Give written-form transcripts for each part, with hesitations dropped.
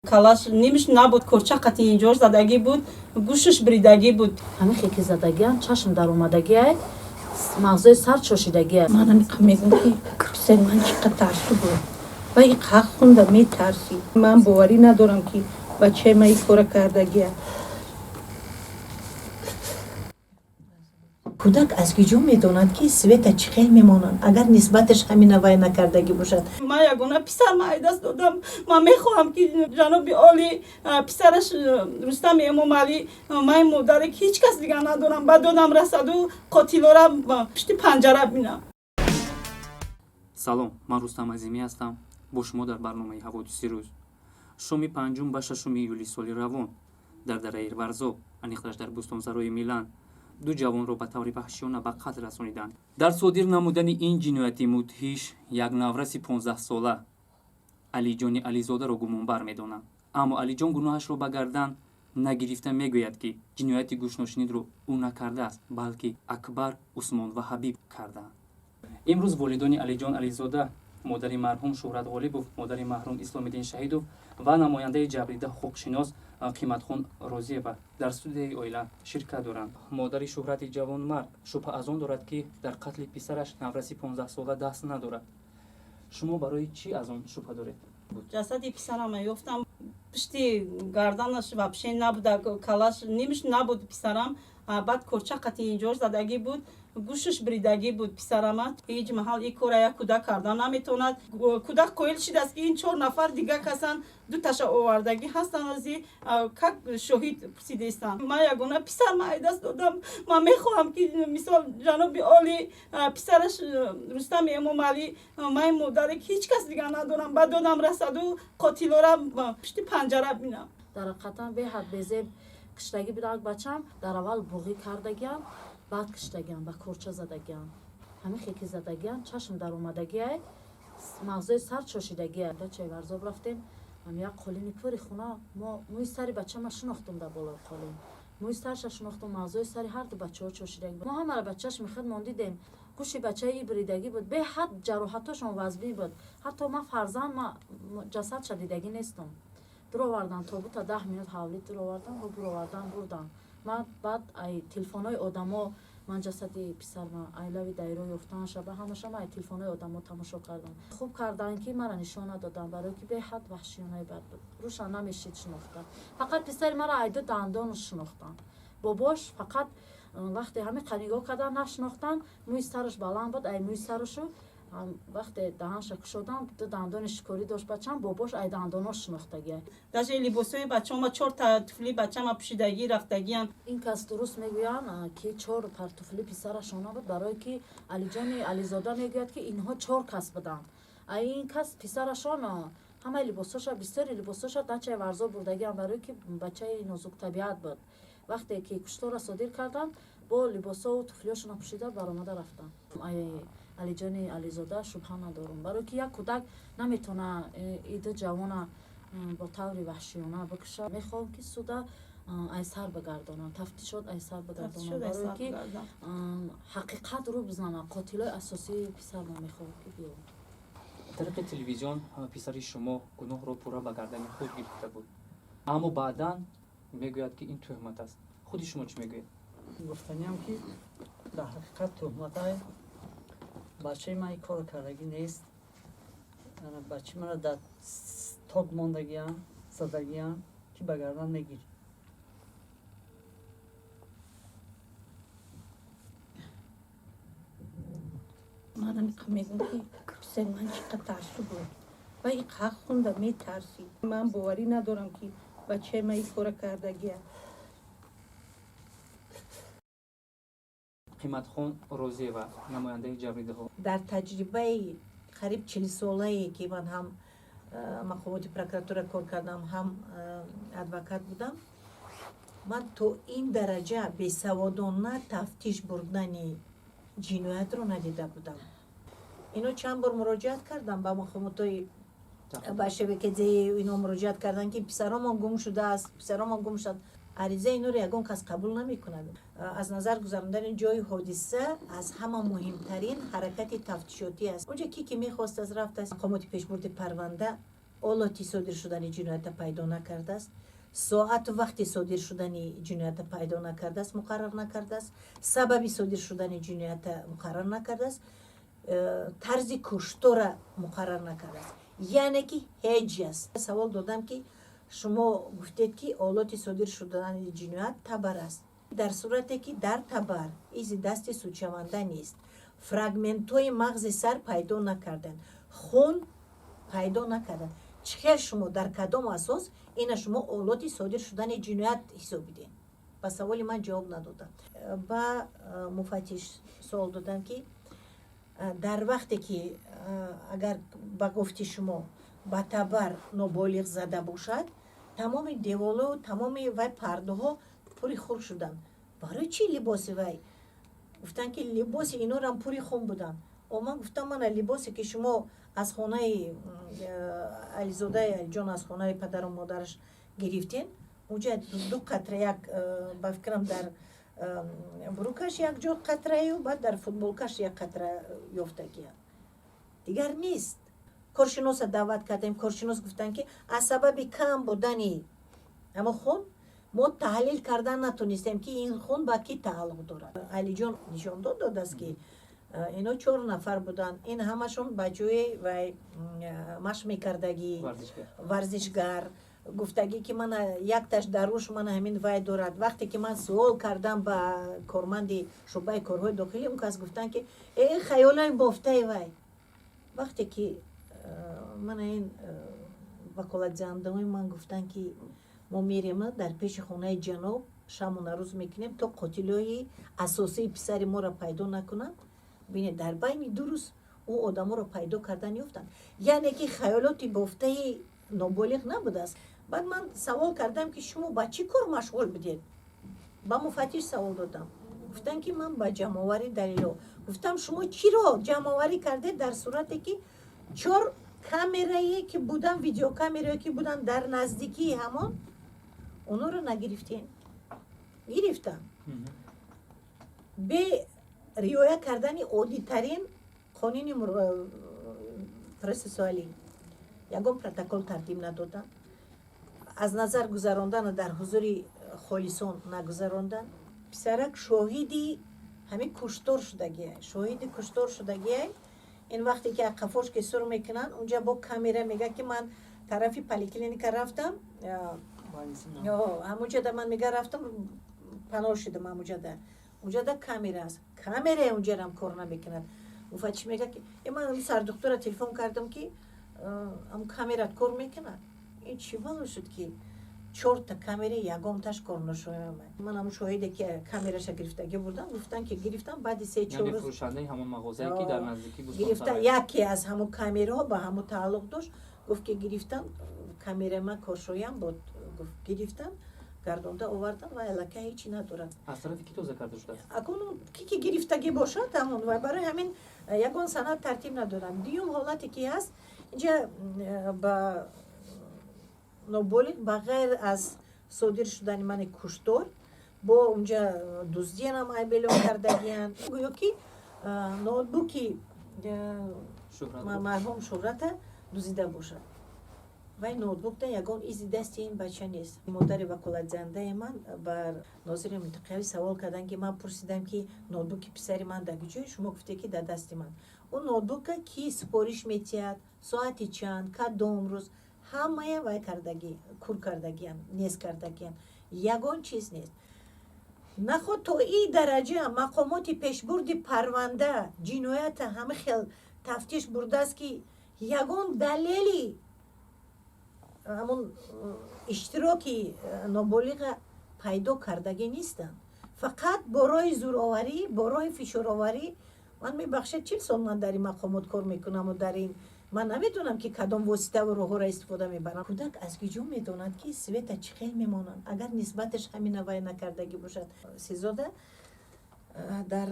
Калаш нимш набуд, корча қати инҷош задагӣ буд, гӯшаш бридагӣ буд. Ҳамин хеки задагиам, чашм даромадагиай, мағзои сар чошидагиай. Ман ҳамиқа мегӯм, ки писари ман чӣ қадр тарсу буд ва и ҳақ хунда метарсид. Ман боварӣ надорам, ки бачаи ман ин кора кардагия. Кӯдак аз куҷо медонад, ки Света чӣ хел мемонад, агар нисбаташ ҳамина вай накардагӣ бошад? Ман ягона писарма ай даст додам. Ман мехоҳам, ки ҷаноби олӣ, писараш Рустами Эмомалӣ, ман модаре ки ҳеҷ кас дигар надорам, ба додам расаду қотилора пушти панҷара бинам. Салом, ман Рустам Азимӣ ҳастам, бо шумо дар барномаи «Ҳаводиси рӯз». Шоми 5 ба 6 июли соли равон дар дараи Варзоб, аниқтараш дар бӯстонсарои Милан, ду ҷавонро ба таври ваҳшиёна ба қатл расониданд. Дар содир намудани ин ҷинояти мудҳиш як навраси 15-сола Алиҷони Ализодаро гумонбар медонанд. Аммо Алиҷон гуноҳашро ба гардан нагирифта, мегӯяд, ки ҷинояти гӯшношунидро ӯ накардааст, балки Акбар, Усмон ва Ҳабиб кардаанд. Имрӯз волидони Алиҷон Ализода, модари марҳум Шӯҳрат Ғолибов, модари маҳрум Исломиддин Шаҳидов ва намояндаи ҷабрдида, ҳуқуқшинос Қиматхон Розиева дар студияи «Оила» ширкат доранд. Модари Шӯҳрати ҷавонмард шубҳа аз он дорад, ки дар қатли писараш, навраси 15-сола, даст надорад. Шумо барои чӣ аз он шубҳа доред? Ҷасади писарама ёфтам, пушти гарданаш вообще набуда, калаш нимш набуд писарам. Баъд корча қати инҷош задагӣ буд, гӯшаш бридагӣ буд писарама. Ҳеҷ маҳал ин кора як кӯдак карда наметавонад. Кӯдак қоил шидааст, ки ин чор нафар дига касан, дуташа овардагӣ ҳастанд, ази как шоҳид пурсидестанд. Ман ягона писарма ай даст додам. Ман мехоҳам, ки мисол ҷаноби олӣ, писараш Рустами Эмомалӣ, ман модаре ки ҳеҷ кас дигар надорам, ба додам расаду қотилора пушти панҷара бинам. Дар ҳақиқатан беҳад безеб киштагӣ будак бачам. Дар аввал буғӣ кардагиам, баъд киштагиам, ба корча задагиам. Ҳамин хеки задагиам, чашм даромадагиай, мағзои сар чошидагиай. Дачаи Варзоб рафтем, ҳам як қолини пури хона, мо мӯи сари бачама шинохтум, дар болои қолин мӯи сарша шинохтум, мағзои сари ҳарду бачаҳо чошидагӣ. Мо ҳамара ба чашми худ мон дидем. Гӯши бачаи бридагӣ буд, беҳад ҷароҳатошон вазбин буд. Ҳатто ман фарзанд ма ҷасадша дидагӣ нестум. Дуровардан тобута, 10 минут ҳавлӣ дуровардан, бо буровардан бурдан. Ман баъд ай телефонҳои одамо ман ҷасади писарма айлави дайро ёфтан шаба ҳамаша ман ай телефонҳои одамо тамошо кардам. Хуб кардан, ки мара нишон надодан, барое ки беҳад ваҳшиёнаи бад буд, руша намешид шинохта. Фақат писари мара айду дандону шинохтан. Бобош фақат вақте ҳамин қа нигоҳ кардан, нашинохтан. Мӯи сараш баланд буд, ай мӯи сарашу вақте даҳанша кушодам, ду дандони шикорӣ дошт бачам, бобош ай дандонош шинохтагия. Даже либосҳои бачаома, чорта туфли бачама пӯшидагӣ рафтагиян. Ин кас дуруст мегӯянд, ки чор пар туфли писарашон набуд, барое ки Алиҷони Ализода мегӯяд, ки инҳо чор кас буданд. А ин кас писарашон ҳамаи либосоша, бисёри либосоша дачаи Варзоб бурдагиам, барое ки бачаи нозуктабиат буд. Вақте ки куштора содир карданд, бо либосову туфлиёшона пӯшида баромада рафтанд. Алиҷони Ализода шубҳа надорум, барое ки як кӯдак наметавона иду ҷавона бо таври ваҳшиёна бикуша. Мехоҳам, ки суда айсар бигардонанд, тафтишот айсар бигардонанд, барое ки ҳақиқат рӯ бизанад. Қотилои асосии писарма мехоҳам, ки биёнд. Тариқи телевизион писари шумо гуноҳро пурра ба гардани худ гирифта буд, аммо баъдан мегӯяд, ки ин тӯҳмат аст. Худи шумо чӣ мегӯед? Гуфтаниам, ки дар ҳақиқат тӯҳматай. Бачаи ман ин корро кардагӣ нест. Бачаи мана дар ток мондагиам, задагиам, ки ба гардан мегирӣ. Ман ҳамиқа мегӯм, ки писари ман чӣ қадр тарсу буд ва и ҳақ хунда метарсид. Ман боварӣ надорам, ки бачаи ман ин кора кардагия. Қиматхон Розиева, намояндаи ҷабрдидаҳо. Дар таҷрибаи қариб 40-солае, ки ман ҳам мақомоти прокуратура кор кардам, ҳам адвокат будам, ман то ин дараҷа бесаводона тафтиш бурдани ҷиноятро надида будам. Ино чанд бор муроҷиат кардам ба мақомотҳои, ба ШВКЗ, ино муроҷиат карданд, ки писаромон гум шудааст, писаромон гум шудааст. Аризаи инора ягон кас қабул намекунад. Аз назар гузарондани ҷои ҳодиса аз ҳама муҳимтарин ҳаракати тафтишотӣ аст. Онҷа ки мехост, аз рафтааст. Мақомоти пешбурди парванда Олоти содир шудани ҷиноята пайдо накардааст, соату вақти содир шудани ҷиноята пайдо накардааст, муқаррар накардааст, сабаби содир шудани ҷиноята муқаррар накардааст, тарзи куштора муқаррар накардааст, яъне ки ҳеҷ аст. Савол додам, ки шумо гуфтед, ки олоти содир шудани ҷиноят табар аст. Дар сурате ки дар табар изи дасти судшаванда нест, фрагментҳои мағзи сар пайдо накарданд, хун пайдо накарданд, чӣ хел шумо, дар кадом асос ина шумо олоти содир шудани ҷиноят ҳисобидед? Ба саволи ман ҷавоб надодам. Ба муфаттиш суол додам, ки дар вақте ки агар ба гуфти шумо ба табар ноболиғ зада бошад, тамоми деволу тамоми вай пардаҳо пури хун шуданд, барои чӣ либоси вай? Гуфтанд, ки либоси инорам пури хун буданд. О, ман гуфтам, мана либосе ки шумо аз хонаи Ализодаи Алиҷон, аз хонаи падару модараш гирифтен, унҷа ду қатра, як ба фикрам, дар брюкаш як ҷо қатраю, баъд дар футболкаш як қатра ёфтагия, дигар нест. Коршиноса даъват кардем. Коршинос гуфтанд, ки аз сабаби кам будани ҳамо хун мо таҳлил кардан натонистем, ки ин хун ба кӣ тааллуқ дорад. Алиҷон нишондод додааст, ки ино чор нафар буданд, ин ҳамашон ба ҷои вай машқ мекардагӣ, варзишгар. Гуфтагӣ, ки мана якташ дар рӯш мана ҳамин вай дорад. Вақте ки ман суол кардам ба корманди шӯъбаи корҳои дохилӣ, он кас гуфтанд, ки э, хаёлои бофтаи вай. Вақте ки мана ин ваколатдиҳандаҳои ман гуфтанд, ки мо мерем, дар пеши хонаи ҷаноб шаму нарӯз мекунем, то қотилои асосии писари моро пайдо накунанд. Бинед, дар байни 2 рӯз ӯ одаморо пайдо кардан ёфтанд, яъне ки хаёлоти бофтаи ноболиғ набудааст. Баъд ман савол кардам, ки шумо ба чӣ кор машғул будед? Ба муфаттиш савол додам. Гуфтанд, ки ман ба ҷамъоварии далелҳо. Гуфтам, шумо чиро ҷамъоварӣ кардед, дар сурате ки чор камерае ки будан, видеокамерае ки буданд дар наздикии ҳамон, онҳоро нагирифтем? Гирифтам. Бе риоя кардани оддитарин қонуни процессуалӣ ягон протокол тартиб надоданд, аз назар гузарондану дар ҳузури холисон нагузарондан. Писарак шоҳиди ҳамин куштор шудагия, шоҳиди куштор шудагия. Ин вақте ки қафош ки сур мекунанд, унҷа бо камера мега, ки ман тарафи поликлиника рафтам, ҳамунҷада ман мега рафтам, паноҳ шудам ҳамунҷада. Унҷада камера аст, камераи унҷарам кор намекунад. Муфаттиш мега, ки ман сардухтура телефон кардам, ки ҳам камерат кор мекунад. Ин чӣ бало шуд, ки чорта камера ягонташ кор нашояма? Ман ҳамун шоҳиде ки камераша гирифтагӣ бурдам, гуфтам, ки гирифтам, баъди се чор рӯз фурӯшандаи ҳамон мағозае ки дар наздикӣ гирифтан, яке аз ҳамун камераҳо ба ҳамун тааллуқ дошт. Гуфт, ки гирифтан камера, ман коршоям буд, гуфт, гирифтан, гардонда овардан ва аллакай ҳечи надорад. Аз тарафи ки тоза карда шудааст? Акун ки ки гирифтагӣ бошад, ҳамон. Ва барои ҳамин ягон санад тартиб надорам. Дуюм ҳолате ки ҳаст инҷа, ба ноболиғ ба ғайр аз содир шудани мани куштор, бо унҷа дуздиянам айбелон кардагиянд. Гӯё ки ноутбуки марҳум Шӯҳрата дуздида бошад. Вай ноутбукда ягон изи дасти ин бача нест. Модари ваколатдиҳандаи ман бар нозири минтақавӣ савол карданд, ки ман пурсидам, ки ноутбуки писари ман дар куҷое? Шумо гуфте, ки дар дасти ман. Ӯ ноутбука ки супориш метиҳад, соати чанд, кадом рӯз, ҳамая вай кардагӣ, кур кардагиам, нест кардагиам, ягон чиз нест. Наход то ин дараҷа мақомоти пешбурди парванда ҷиноята ҳама хел тафтиш бурдааст, ки ягон далели ҳамун иштироки ноболиға пайдо кардагӣ нестанд. Фақат бо роҳи зӯроварӣ, бо роҳи фишороварӣ. Ман, мебахшед, 40 сол ман дар ин мақомот кор мекунаму дар ин ман намедонам, ки кадом воситаву роҳҳоро истифода мебарам. Кӯдак аз куҷо медонад, ки света чӣ хел мемонанд, агар нисбаташ ҳамина вай накардагӣ бошад? СИЗОда дар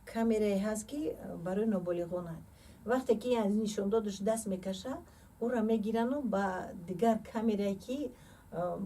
камерае ҳаст, ки барои ноболиғонад. Вақте ки аз нишондодаш даст мекаша, ӯро мегирану ба дигар камерае, ки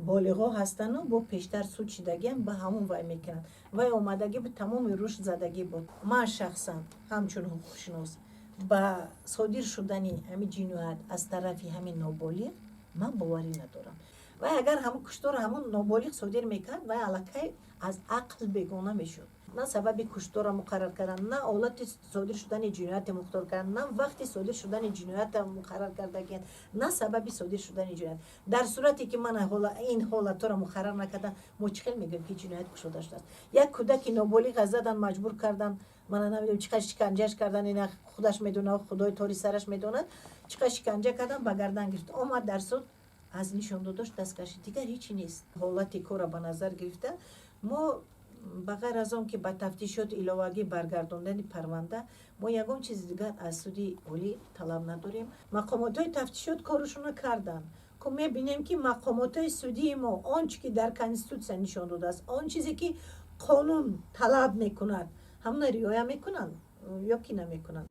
болиғо ҳастану бо пештар суд шидагиам, ба ҳамон вай мекунанд. Вай омадагӣ буд, тамоми рушд задагӣ буд. Ман шахсан ҳамчун ҳуқуқшинос Ба содир шудани ҳамин ҷиноят аз тарафи ҳамин ноболиғ ман боварӣ надорам. Вай агар ҳамун кушторро ҳамун ноболиғ содир мекард, вай аллакай аз ақл бегона мешуд. На сабаби кушторро муқаррар кардан, на ҳолати содир шудани ҷинояте мухтор кардан, на вақти содир шудани ҷиноята муқаррар кардагиянд, на сабаби содир шудани ҷиноят. Дар сурате ки ман ин ҳолатҳоро муқаррар накардан, мо чӣ хел мегӯем, ки ҷиноят кушода шудааст? Як кӯдаки ноболиға задан, маҷбур кардан, мана намедонам, чӣ қадр шиканҷаш кардан, ина худаш медонад, худои тори сараш медонад, чӣ қадр шиканҷа кардан, ба гардан гирифт, омад, дар суд аз нишондодош даст кашид, дигар ҳечи нест. Ҳолати корро ба назар гирифта, мо ба ғайр аз он ки ба тафтишот иловагӣ баргардондани парванда, мо ягон чизи дигар аз суди олӣ талаб надорем. Мақомотҳои тафтишот корашонро карданд ку, мебинем, ки мақомотҳои судии мо он чи ки дар конститутсия нишон додааст, он чизе ки қонун талаб мекунад, ҳамона риоя мекунанд ё ки намекунанд.